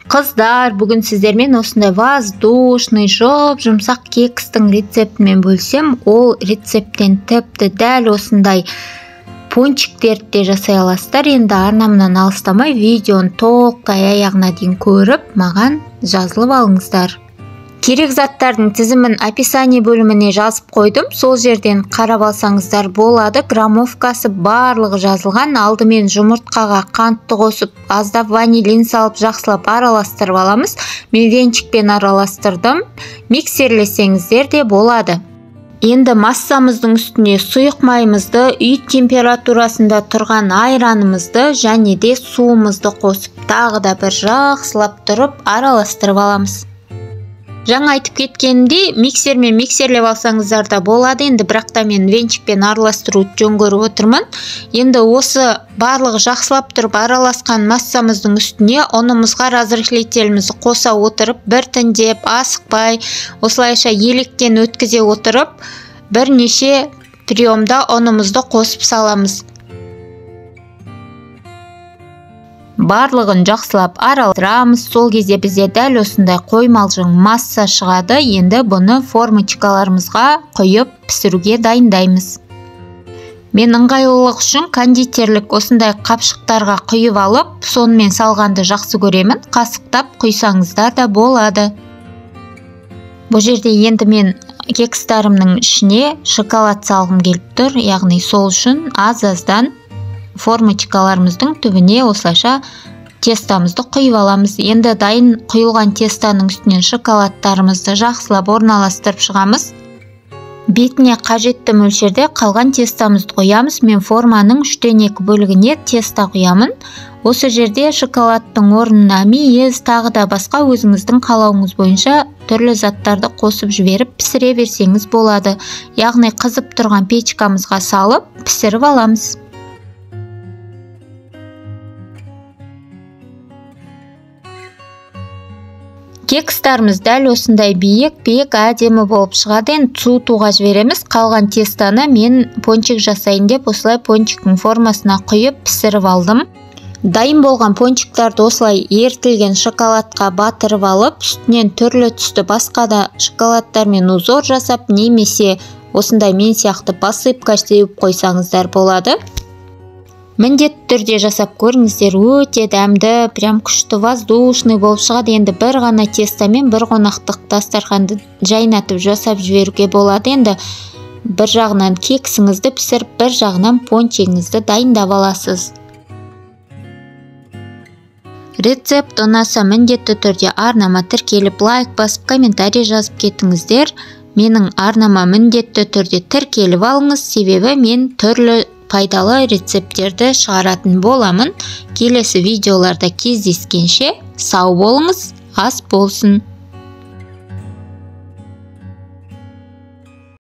Қыздар, бүгін сіздермен осындай воздушный, жұп-жұмсақ кекстің рецептімен бөлсем, ол рецепттен тіпті дәл осындай пончиктерді де жасай аласыздар. Енді арнамнан алыстамай видеоны толықтай аяғына дейін көріп, маған жазылып алыңыздар. Керек заттардың тізімін описание бөліміне жазып қойдым. Сол жерден қарап алсаңыздар болады. Граммовкасы барлығы жазылған. Алдымен жұмыртқаға қантты қосып, аздап ванилин салып, жақсылап араластырып аламыз. Мен венчикпен араластырдым. Миксерлесеңіздер де болады. Енді массамыздың үстіне сұйық майымызды, үй температурасында тұрған айранымызды және де суымызды қосып, тағы да бір жақсылап тұрып араластырып аламыз. Жаңа айтып кеткенімдей, миксермен миксерлеп алсаңыздар да болады. Енді бірақ та мен венчикпен араластыруды жөн көріп отырмын. Енді осы барлығы жақсылап тұрып араласқан массамыздың үстіне ұнымызға разрыхлителімізді қоса отырып, біртіндеп, асықпай, осылайша електен өткізе отырып, бірнеше приемда ұнымызды қосып саламыз. Барлығын жақсылап араластырамыз. Сол кезде бізде дәл осындай қоймалжың масса шығады. Енді бұны формочкаларымызға құйып пісіруге дайындаймыз. Мен ыңғайлылық үшін кондитерлік осындай қапшықтарға құйып алып, сонымен салғанды жақсы көремін. Қасықтап құйсаңыздар да болады. Бұл жерде енді мен кекстарымның ішіне шоколад салғым келіп тұр. Яғни сол үшін аз-аздан формочкаларымыздың түбіне осылайша тестамызды құйып аламыз. Енді дайын құйылған тестаның үстінен шоколадтарымызды жақсылап орналастырып шығамыз. Бетіне қажетті мөлшерде қалған тестамызды құямыз. Мен форманың 3-2 бөлігіне теста құямын. Осы жерде шоколадтың орнына мейіз, тағы да басқа өзіңіздің қалауыңыз бойынша түрлі заттарды қосып жіберіп пісіре берсеңіз болады. Яғни қызып тұрған печкамызға салып пісіріп аламыз. Кекстарымыз дәл осындай биік-биік әдемі болып шығады. Енді суытуға жібереміз. Қалған тестаны мен пончик жасайын деп осылай пончиктің формасына құйып пісіріп алдым. Дайын болған пончиктарды осылай ерітілген шоколадқа батырып алып, үстінен түрлі түсті басқа да шоколадтармен узор жасап, немесе осындай мен сияқты посыпка сеуіп қойсаңыздар болады. Міндетті түрде жасап көріңіздер, өте дәмді, прям күшті воздушный болып шығады. Енді бір ғана тестамен бір қонақтық дастарханды жайнатып жасап жіберуге болады. Енді бір жағынан кексіңізді пісіріп, бір жағынан пончигіңізді дайындап аласыз. Рецепт ұнаса міндетті түрде арнама тіркеліп, лайк басып, комментарий жазып кетіңіздер. Менің арнама міндетті түрде тіркеліп алыңыз, себебі мен түрлі пайдалы рецепттерді шығаратын боламын. Келесі видеоларда кездескенше сау болыңыз, ас болсын.